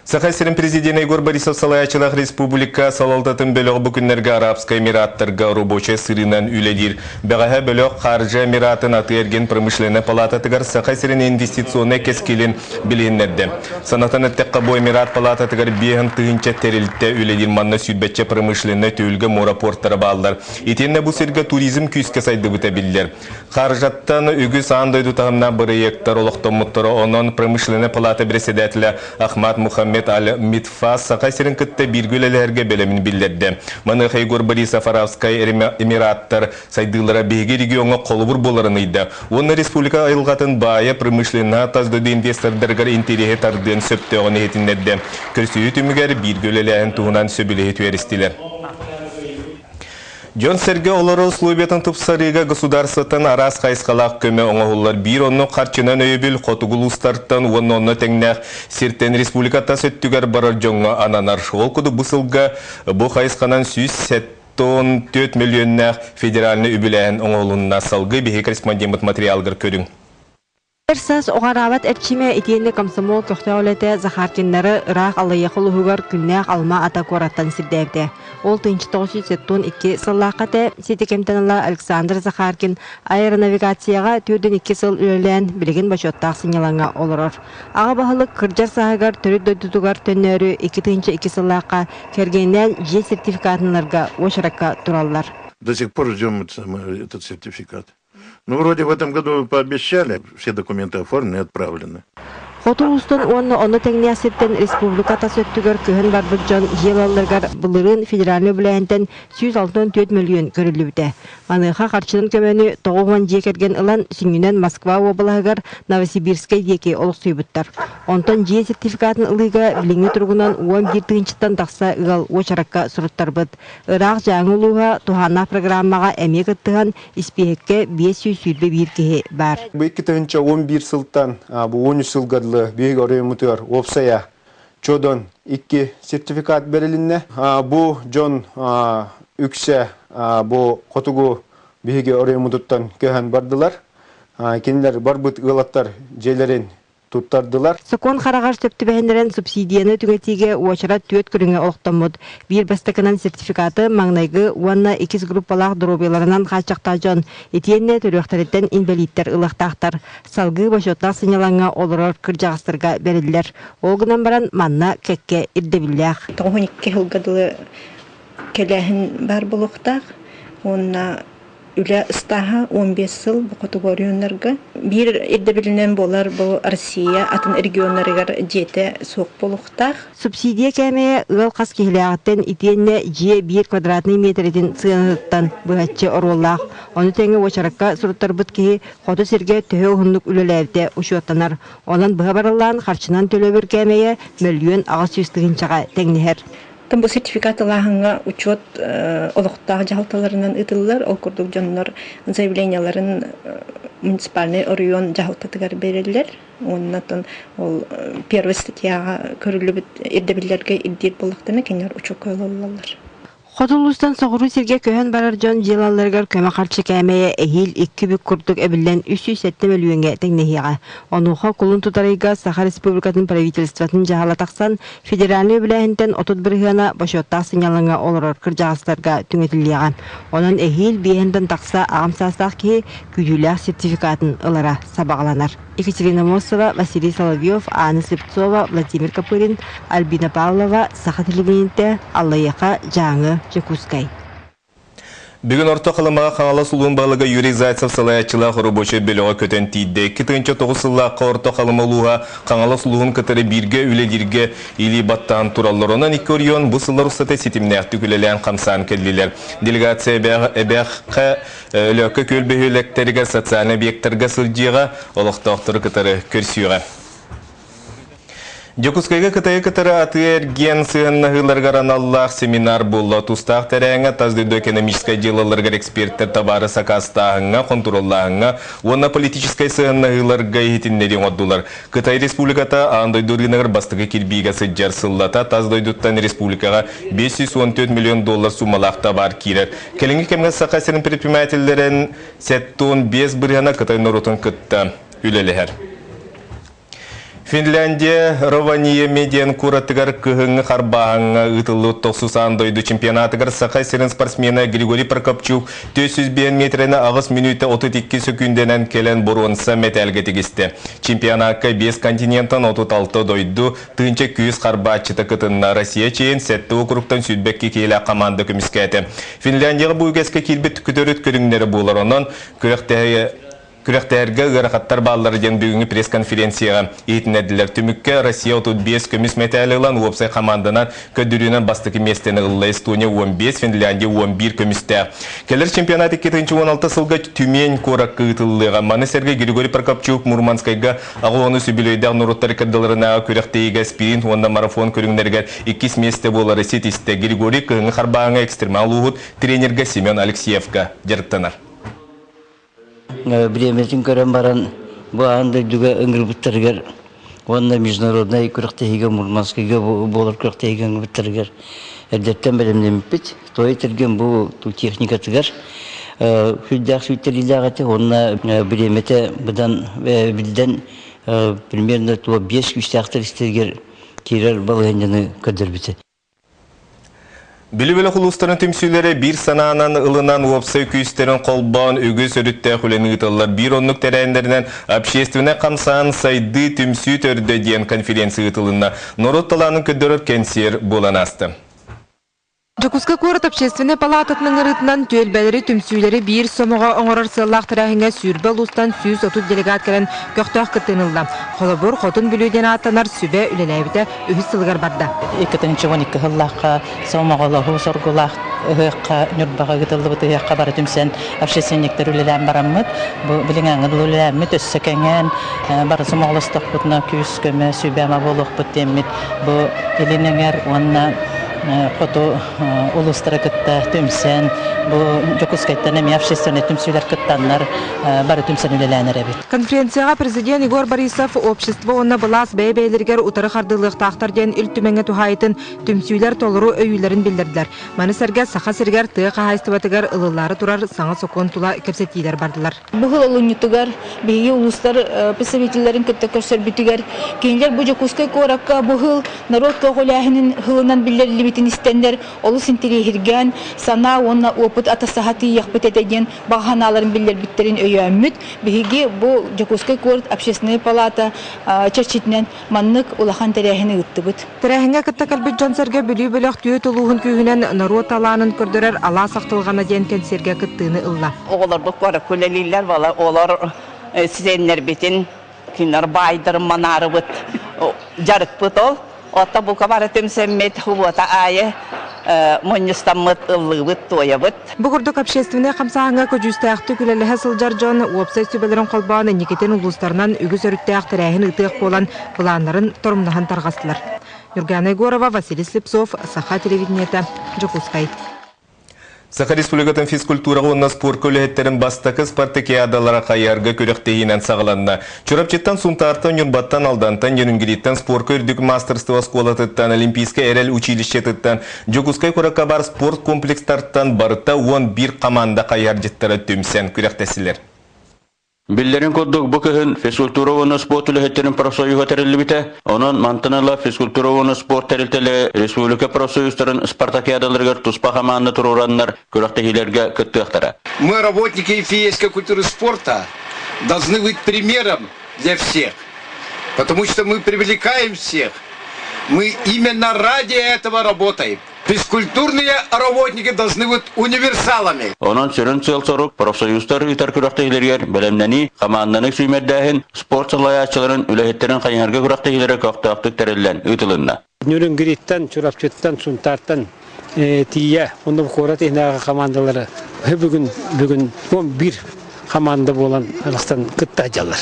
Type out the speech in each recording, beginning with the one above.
Саха сирин президенэ Егор Борисов салайааччылаах республика салалтатын бөлөҕө бу күннэргэ Арабскай Эмираттарга рабочай сырыынан үлэлиир. Бэҕэһээ бөлөх Харжа Эмиратын атыы-эргиэн промышленнай палаататыгар Саха сирин инвестиционнай кэскилин билиһиннэрдэ. Санатан эттэххэ, бу Эмират палаататыгар 5000 тэрилтэ үлэлиир, манна сүүрбэччэ промышленнай түһүлгэ муора портара бааллар. Итиэннэ бу сиргэ туризм күүскэ сайдыбыта биллэр. Харжаттан үгүс аан дойду таһымнаах бырайыактар олохтоммуттара, онон промышленнай палата председателэ Ахмад Мухаммед Аль Митфас Саха сирин кытта бииргэ үлэлэһэргэ бэлэмин биллэрдэ. Маныаха Егор Борисов Арабскай Эмираттар сайдыылара биһиги региоҥҥа холобур буоларын ыйда уонна республика айылҕатын баайа промышленноһа тас дойду инвестордарыгар интэриэһи тардыан сөптөөҕүн иһитиннэрдэ. Көрсүһүү түмүгэр бииргэ үлэлээһин туһунан сөбүлэһии түһэристилэр. Дьон-сэргэ олорор условиятын тупсарыыга государствоттан араас хайысхалаах көмө оҥоһуллар. Биир оннук харчынан өйөбүл хотугу улуустартан уонна онно тэҥнээх сиртэн республика тас өттүгэр барар дьоҥҥо ананар. Ол курдук бу сылга бу хайысханан 174 мөлүйүөннээх федеральнай үбүлээһин оҥоһулунна. Салгыы биһиги корреспондеммыт материалыгар көрүҥ. Эр саас уҕараабат эрчимэ итиэннэ комсомол көхтөөх үлэтэ Захаркиннары ыраах Аллайыаха улууһугар күннээх Алма-Ата куораттан сирдээбитэ. Ол 1972 сыллаахха этэ сити кэмтэн ыла Александр Захаркин аэронавигацияҕа 42 сыл үлэлээн, билигин бочуоттаах сынньалаҥҥа олорор. Аҕа баһылык кырдьар сааһыгар төрүт дойдутугар төннөөрү 2002 сыллаахха кэргэнинээн дьиэ сертификатын ыларга уочаракка тураллар. До сих пор ждем этот сертификат. Ну, вроде в этом году пообещали, все документы оформлены и отправлены. Хоту улуустан уонна онно тэҥнээх сиртэн республика тас өттүгэр көһөн барбыт дьон дьиэ ылалларыгар былырыын федеральнай үбүлээһинтэн 164 мөлүйүөн көрүллүбүтэ. Маныаха харчынан көмөнү 90 дьиэ кэргэн ылан, сүнньүнэн Москва уобалаһыгар Новосибирскай диэки олохсуйбуттар. Онтон дьиэ сертификатын ылыыга билиҥҥи туругунан 11 тыһыынчаттан тахса ыал уочаракка суруттарбыт. Ыраах Дьааҥы улууһа туһааннаах программаҕа эмиэ кыттыһан Испииһэккэ 521 киһи баар. Бу 2011 сылтан бу 13 сылга дылы биһиги оройуоммутугар уопсайа чодон икки сертификат бэрилиннэ. Бу дьон үксэ бу хотугу биһиги оройуоммутуттан көһөн бардылар. Кинилэр барбыт ыалаттар дьиэлэрин туттардылар. Сокуон хараҕар сөп түбэһиннэрэн субсидияны түҥэтиигэ уочарат түөрт көрүҥэ олохтоммут. Биир бастакынан сертификаты маҥнайгы уонна иккис группалаах доруобуйаларынан хааччахтаах дьон итиэннэ төрүөхтэриттэн инбэлииттэр ылыахтаахтар. Салгыы бочуоттаах сынньалаҥҥа олорор кырдьаҕастарга бэриллэр. Ол гынан баран манна кэккэ ирдэбиллээх. 92 сылга дылы кэлээһин баар буолуохтаах уонна Үлэ ыстааһа 15 сыл бу хотугу оройуоннарга. Биир ирдэбилинэн буолар бу Россия атын регионнарыгар дьиэтэ суох буолуохтаах. Субсидия кээмэйэ ыал хас киһилээҕиттэн итиэннэ дьиэ биир квадратнай миэтэрэтин сыанатыттан быһаччы оруоллаах. Ону тэҥэ уочаракка суруттарбыт киһи хоту сиргэ төһө уһуннук үлэлээбитэ учуоттанар. Онон быһа барыллаан харчынан төлөбүр кээмэйэ 1 800 000-ҕа тэҥнэһэр. Бу сертификат ылааһыҥҥа учуот олохтоох дьаһалталарынан ыытыллар. Ол курдук дьоннор заявлениеларын муниципальнай оройуон дьаһалтатыгар биэрэллэр. Уонна ол первой статьяҕа көрүллүбүт ирдэбиллэргэ ирдиир буоллахтарына кинилэр учуокка ылыллаллар. Хоту улуустан соҕуруу сиргэ көһөн барар дьон дьыалаларыгар көмө харчы кээмэйэ эһиил икки бүк курдук эбиллэн 307 мөлүйүөҥҥэ тэҥнэһиэҕэ. Онуоха кулун тутар ыйга Саха Республикатын правительствотын дьаһала тахсан, Федеральнай үбүлээһинтэн 30 бырыһыана бочуоттаах сынньалаҥҥа олорор кырдьаҕастарга түҥэтиллиэҕэ. Онон эһиил биэһинтэн тахса аҕам саастаах киһи күүтүүлээх сертификатын ылара сабаҕаланар. Екатерина Мосова, Василий Соловьев, Анна Слепцова, Владимир Копырин, Альбина Павлова, Саха телевидениетэ, Аллайыаха, Дьааҥы, Дьокуускай. Бүгүн Орто Халымаҕа Хаҥалас улуун баһылыга Юрий Зайцев салайааччылаах оробуочай бөлөҕө көтөн тиийдэ. 2009 сыллаахха Орто Халыма улууһа Хаҥалас улууһун кытары бииргэ үлэлииргэ илии баттаан тураллар. Онон икки оройуон бу сыллар устата ситимнээхтик үлэлээн хамсаан кэллилэр. Делегация Эбээххэ Өлөөккө күөл бөһүөлэктэригэр социальнай объектарга сылдьыаҕа, олохтоохтору кытары көрсүөҕэ. Дьокуускайга Кытайы кытары атыы-эргиэн сыһыаннаһыыларыгар аналлаах семинар буолла. Тустаах тэрээһиҥҥэ тас дойду экономическай дьыалаларыгар экспертэр табаары сакаастааһыҥҥа, хонтуруоллааһыҥҥа уонна политическай сыһыаннаһыыларга иһитиннэрии оҥордулар. Кытай Республиката аан дойду рыногар бастакы кирбиигэ сылдьар сыллата тас дойдуттан республикаҕа 514 миллион доллар суумалаах табаар киирэр. Кэлиҥҥи кэмҥэ Саха сирин предпринимателлэрин 75 бырыһыана Кытай норуотун кытта үлэлэһэр. Финляндия Рованиеми диэн куоратыгар кыһыҥҥы харбааһыҥҥа ыытыллыбыт тохсус аан дойду чемпионатыгар Саха сирин спортсмена Григорий Прокопчук 405 миэтэрэни 8 мүнүүтэ 32 сөкүүндэнэн кэлэн боруонса мэтээлгэ тигистэ. Чемпионакка биэс континентан 36 дойду тыынча күүс харбааччыта кытынна. Россия чиэһин сэттэ уокуруктан 22 киһилээх команда көмүскээтэ. Финляндияҕа бу үгэскэ киирбит күтөрүт көрүҥнэрэ буолар. Онон күрэхтэһии Күрэхтэһэргэ ыарахаттар бааллара диэн бүгүҥҥү пресс-конференцияҕа иһитиннэрдилэр. Түмүккэ Россия 35 көмүс мэтээли ылан, уопсай хамаанданан көрдөрүүнэн бастакы миэстэни ылла. Эстония 15, Финляндия 11 көмүстээх. Кэлэр чемпионат 2016 сылга Тюмень куоракка ыытыллыаҕа. Маны сэргэ Григорий Прокопчук Мурманскайга аҕыс үбүлүөйдээх норуоттар ыккардыларынааҕы күрэхтэһиигэ спринт уонна марафон көрүҥнэригэр иккис миэстэ буолары ситистэ. Григорий кыһыҥҥы харбааһыҥҥа экстремал ууһут тренергэ Семен Алексеевка дьарыктанар. Бириэмэтин көрөн баран, бу аан дойдуга ыҥырбыттарыгар уонна международнай күрэхтэһиигэ Мурманскайга буолар күрэхтэһиигэ ыҥырбыттарыгар эрдэттэн бэлэмнэммиппит. Той этэргэн бу техникатыгар сүрдээх сүүйтэриилээх этэ уонна бириэмэтэ быдан биллэн примерно туо биэс күүстээхтэр истэригэр киирэр балаһыанньаны көрдөрбүтэ. Бүлүү бөлөх улуустарын түмсүүлэрэ биир санаанан ылынан уопсай күүстэрин холбоон үгүс өрүттээх үлэни ыыталлар. Биир оннук тэрээһиннэринэн общественнай хамсаан сайдыы түмсүү төрдө диэн конференция ыытылынна. Норуот талаанын көрдөрөр кэнсиэр буолан ааста. Дьокуускай куорат общественнай палаататын ыҥырыытынан түөлбэлэри, түмсүүлэри биир сомоҕо оҥорор сыаллаах тэрээһиҥҥэ 20 улуустан 130 делегат кэлэн көхтөөх кыттыыны ылла. Холобур, Хотун Бүлүү диэн ааттанар сүбэ үлэлээбитэ үһүс сылыгар барда. 2012 сыллаахха сомоҕолоһуу соргулаах ыһыахха Ньурбаҕа ыытыллыбыт ыһыахха бары түмсэн общественниктар үлэлээн бараммыт бу билиҥҥи дылы үлэлээммит өссө кэҥээн бары сомоҕолостохпутуна күүс-көмө сүбэ-ама буолуохпут диэммит бу илин эҥэр уонна хоту улуустары кытта түмсэн бу Дьокуускайтан эмиэ общественнай түмсүүлэр кыттаннар бары түмсэн үлэлээн эрэбит. Конференцияҕа президент Егор Борисов общество уонна былаас бэйэ-бэйэлэригэр утары хардыылыахтаахтар диэн Ил Түмэҥҥэ туһаайытын түмсүүлэр толору өйүүлэрин биллэрдилэр. Маны сэргэ Саха сиригэр тыа хаһаайыстыбатыгар ылыллаары турар саҥа сокуон тула кэпсэтиилэр бардылар. Бу сыл олунньутугар биһиги улуустар представителлэрин кытта көрсөрбүтүгэр кинилэр бу Дьокуускай куоракка бу сыл норуот көҕүлээһинин сылынан биллэриллибитин истэннэр олус интэриэһиргээн санаа уонна опыт атастаһа тиийиэхпит этэ диэн баҕа санааларын биллэрбиттэрин өйөөммүт, биһиги бу Дьокуускай куорат общественнай палата чэрчитинэн маннык улахан тэрээһини ыыттыбыт. Тэрээһиҥҥэ кытта кэлбит дьон-сэргэ Бүлүү бөлөх түөрт улууһун күүһүнэн норуот талаанын көрдөрөр Алаас ахтылҕана диэн кэнсиэргэ кыттыыны ылла. Оҕолорбут куоракка үлэлииллэр, олор сиэннэрбитин, кинилэр баайдарын манаарыбыт, дьарыкпыт ол. Оттон бука бары түмсэммит субуота аайы мунньустаммыт, ыллыыбыт, туойабыт. Бу курдук общественнай хамсааһыҥҥа көдьүүстээхтик үлэлэһэ сылдьар дьон уопсай сүбэлэрин холбоон инникитин улуустарынан үгүс өрүттээх тэрээһин ыытыах буолан былааннарын торумнаһан тарҕастылар. Нюргана Егорова, Василий Слепцов, Саха телевидениета, Дьокуускай. Саха Республикатын физкультураҕа уонна спорка үлэһиттэрин бастакы спартакиадалара хайыһарга күрэхтэһиинэн саҕаланна. Чурапчыттан, Сунтаартан, Ньурбаттан, Алдантан, Нерюнгриттэн спорка үрдүк маастарыстыба оскуолатыттан, Олимпийскай эрэл училищетыттан, Дьокуускай куоракка баар спорт комплекстартан барыта 11 команда хайыһардьыттара түмсэн күрэхтэстилэр. Биллэрин курдук, бу кыһын физкультура уонна спорт үлэһиттэрин профсоюһа тэриллибитэ. Онон мантан ыла физкультура уонна спорт тэрилтэлэрэ республика профсоюзтарын спартакиадаларыгар туспа хамаанда туруораннар күрэхтэһиилэргэ кыттыахтара. Мы, работники физической культуры спорта, должны быть примером для всех, потому что мы привлекаем всех. Мы именно ради этого работаем. Физкультурные работники должны быть универсалами. Онон сүрүн сыал-сорук профсоюзтар ыытар күрэхтэһиилэригэр бэлэмнэнии, хамаанданы сүүмэрдээһин, спорт салайааччыларын үлэһиттэрин хайыһарга күрэхтэһиилэрэ көхтөөхтүк тэриллэн ыытылынна. Нөрүнгүриттэн, Чурапчыттан, Сунтаартан тиийэ онно куорат иһинээҕи хамаандалары бүгүн бүгүн 11 хамаанда буолан алахтан кытта дьаллар.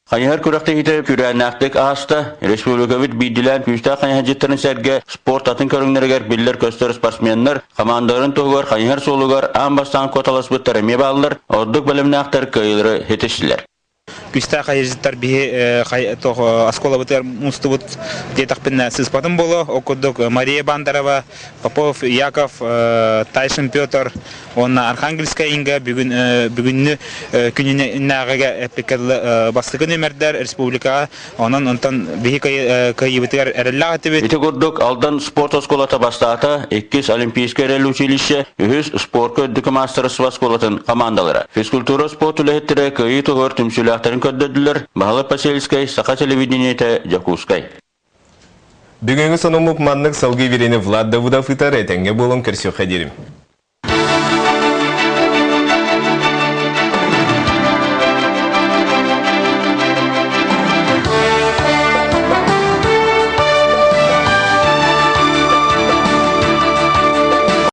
Хайыһар күрэхтэһиитэ күрээннээхтик ааста. Республикабыт биирдилээн күүстээх хайыһардьыттарын сэргэ спорт атын көрүҥнэригэр биллэр-көстөр спортсменнар хамаандаларын туһугар хайыһар суолугар аан бастаан куоталаспыттар эмиэ бааллар, ордук бэлэмнээхтэр кыайыылары ситистилэр. Күүстээх хайыһардьыттар биһи оскуолабытыгар мустубут диэтэхпинэ сыыспатым буолуо. Ол курдук Мария Бандарова, Попов Яков, Тайшин Петр уонна Архангельская Инга бүгүн бүгүннү күнүнээҕигэ эппиккэ дылы бастакы нүөмэрдэр республикаҕа. Онон онтон биһи кыайыыбытыгар эрэллээх этибит. Ити курдук Алдан спорт оскуолата бастаата, иккис Олимпийскай эрэл училище, үһүс спорка үрдүкү маастарыстыба оскуолатын командалара. Физкультура спорт үлэһиттэрэ кыайыы туһугар түмсүүлээхтэрин көрдөрдүлэр. Баһылык Посельскай, Саха телевидениетэ, Дьокуускай. Бүгүҥҥү сонуммут маннык салгыы биэриини Влад Давыдов ыытар, этэҥҥэ буолуҥ, көрсүөххэ диэрим.